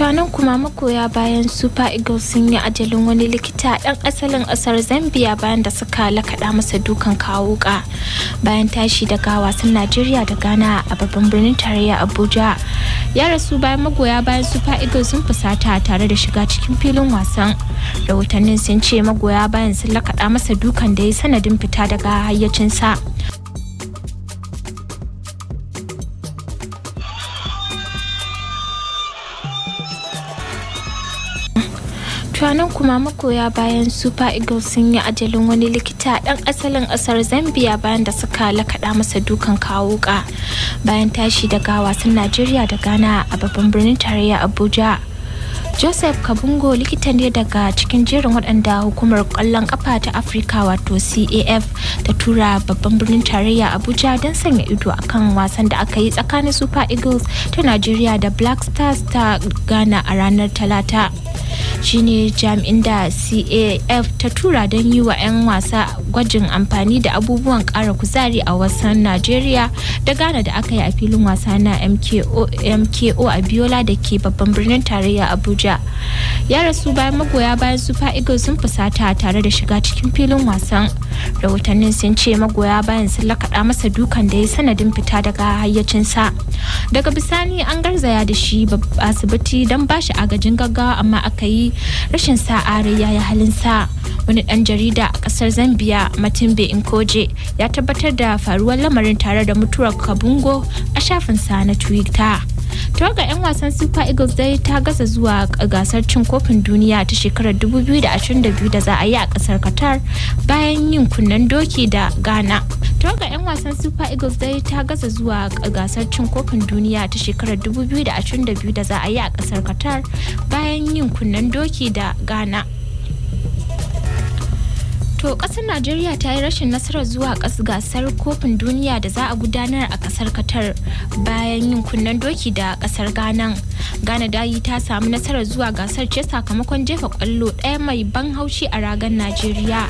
Nan kuma, magoya bayan Super Eagles sun yi ajalin wani likita ɗan asalin ƙasar Zambia bayan da suka lakaɗa masa dukan kawo wuƙa bayan tashi daga wasan Najeriya da Ghana a babban birnin tarayya Abuja. Ya rasu bayan magoya bayan Super Eagles sun fusata tare da shiga cikin filin wasan. Rahotannin sun ce magoya bayan sun lakaɗa masa dukan da ya sanadin fita daga hayyacinsa. Nan kuma, magoya bayan Super Eagles sun yi ajalin wani likita ɗan asalin ƙasar Zambia bayan da suka lakaɗa masa dukan kawo wuƙa bayan tashi daga wasan Najeriya da Ghana a babban birnin tarayya Abuja. Joseph Kabungo likita ne daga cikin jerin waɗanda hukumar ƙwallon ƙafa ta Afirka, wato CAF, ta tura babban birnin tarayya Abuja don sanya ido akan wasan da aka yi tsakanin Super Eagles ta Najeriya da Black Stars ta Ghana a ranar Talata. Shine jami'in da CAF ta tura don yi wa 'yan wasa gwajin amfani da abubuwan ƙara kuzari a wasan Najeriya da Ghana da aka yi a filin wasa na MKO Abiola da ke babban birnin tarayya Abuja. Ya rasu bayan magoya bayan Super Eagles sun fusata tare da shiga cikin filin wasan. Rahotannin sun ce magoya bayan sun lakaɗa masa dukan da ya sanadin fita daga hayyacinsa. Daga bisani an garzaya da shi asibiti don bashi agajin gaggawa, amma aka yi rashin sa'a, rai ya yi halinsa. Wani dan jarida a kasar Zambia, Matimbe Inkoje, ya tabbatar da faruwar lamarin tare da mutuwar Kabungo a shafinsa na Twitter. Tawagar 'yan wasan Super Eagles dai ta gaza zuwa gasar cin kofin duniya ta shekarar 2022 da za a yi a kasar Qatar bayan yin kunnen doki da Ghana. Tawagar 'yan wasan Super Eagles dai ta gaza zuwa gasar cin kofin duniya ta shekarar 2022 da za a yi a kasar Qatar bayan yin kunnen doki da Ghana. To, kasar Najeriya ta yi rashin nasarar zuwa gasar kofin duniya da za a gudanar a kasar Qatar bayan yin kunnen doki da kasar Ghana. Ghana dayi ta samu nasarar zuwa gasar ce sakamakon jefa kwallo ɗaya mai ban haushi a ragan Najeriya.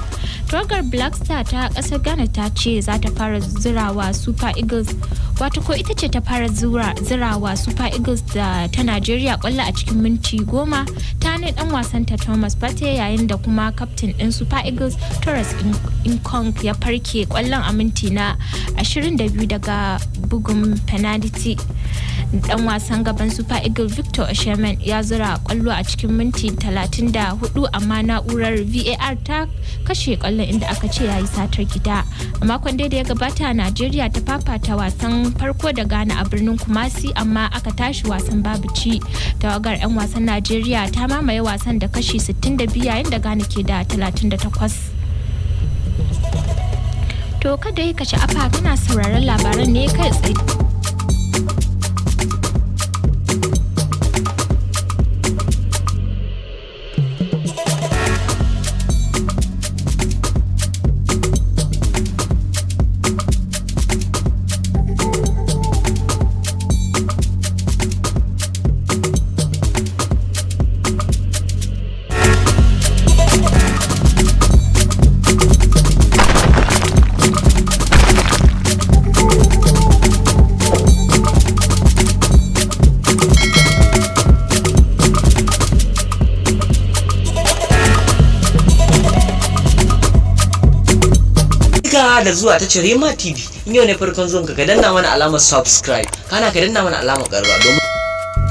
Tawagar Black Star ta kasar Ghana ta ce za ta fara zurawa Super Eagles, wato ko ita ce ta fara zurawa Super Eagles da ta Najeriya kwallo a cikin minti 10 ta ne dan wasan ta Thomas Partey, yayin da kuma kaftin din Super Eagles Troost Ekong ya farke kwallon a minti na 22 daga bugun penalty. Dan wasan gaban Super Eagles Victor Osimhen ya zura kwallo a cikin minti 34, amma na'urar VAR ta kashe kwallon, inda aka ce yayi satar gida. A makon da ya gabata, Najeriya ta fafata wasan farko da Ghana a birnin Kumasi, amma aka tashi wasan babu ci. Tawagar 'yan wasan Najeriya ta mamaye wasan da kashi 62, yayin da Ghana ke da 38. To, kada yi ka sha'afa, kana sauraron labaran ne kai tsaye. Barka da zuwa ta Rema TV. In yau ne farkon zuwan ka, ka danna mana alamar subscribe, kana ka danna mana alamar ƙararrawa domin